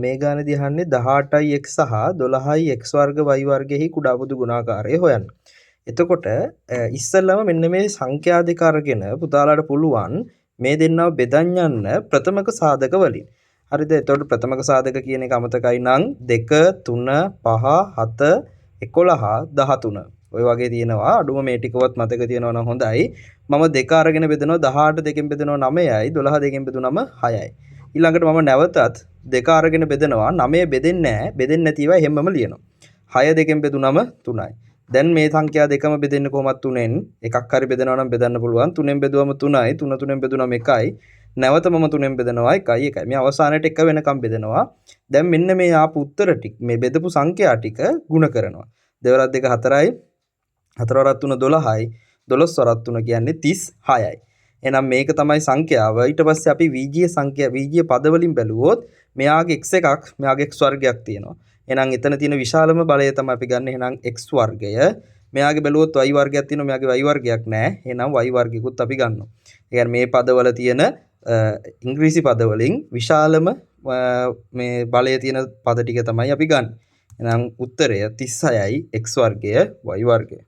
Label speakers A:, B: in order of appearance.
A: මේ ගානේදී අහන්නේ 18යි x සහ 12යි x වර්ග y වර්ගයෙහි කුඩා පොදු ගුණාකාරය හොයන්න. එතකොට ඉස්සෙල්ලාම මෙන්න මේ සංඛ්‍යා දෙක අරගෙන පුතාලාට පුළුවන් මේ දෙන්නව බෙදන් යන්න ප්‍රථමක සාධක වලින්. හරිද? එතකොට ප්‍රථමක සාධක කියන එක අමතකයි නම් 2, 3, 5, 7, 11, 13 ඔය වගේ තියෙනවා. අඩුම මේ ටිකවත් මතක තියෙනවා නම් හොඳයි. මම 2 අරගෙන බෙදනවා 18 දෙකෙන් බෙදනවා 9යි, 12 දෙකෙන් බෙදුනම 6යි. ඊළඟට මම නැවතත් 2 අරගෙන බෙදනවා 9 බෙදෙන්නේ නැහැ. බෙදෙන්නේ නැති ඒවා එහෙම්මම ලියනවා. 6 දෙකෙන් බෙදුනම 3යි. දැන් මේ සංඛ්‍යා දෙකම බෙදෙන්නේ කොහොමද? 3න්. එකක් හරි බෙදනවා නම් බෙදන්න පුළුවන්. 3න් බෙදුවම 3යි, 3 3න් බෙදුනම 1යි. නැවත මම 3න් බෙදනවා 1යි 1යි. මේ අවසානයේට 1 වෙනකම් බෙදනවා. දැන් මෙන්න මේ ආපු උත්තර ටික, මේ බෙදපු සංඛ්‍යා ටික ගුණ කරනවා. දෙවරක් දෙක 4යි, හතර වරක් තුන 12යි, 12 වරක් තුන කියන්නේ 36යි. එහෙනම් මේක තමයි සංඛ්‍යාව. ඊට පස්සේ අපි වීජීය සංඛ්‍යා, වීජීය පද වලින් බැලුවොත් මෙයාගේ x එකක්, මෙයාගේ x වර්ගයක් තියෙනවා. එහෙනම් එතන තියෙන විශාලම බලය තමයි අපි ගන්න. එහෙනම් x වර්ගය. මෙයාගේ බැලුවොත් y වර්ගයක් තියෙනවා, මෙයාගේ y වර්ගයක් නෑ. එහෙනම් y වර්ගයකුත් අපි ගන්නවා. ඒ කියන්නේ මේ පදවල තියෙන ඉංග්‍රීසි පද වලින් විශාලම මේ බලය තියෙන පද ටික තමයි අපි ගන්න. එහෙනම් උත්තරය 36යි x වර්ගය y වර්ගය.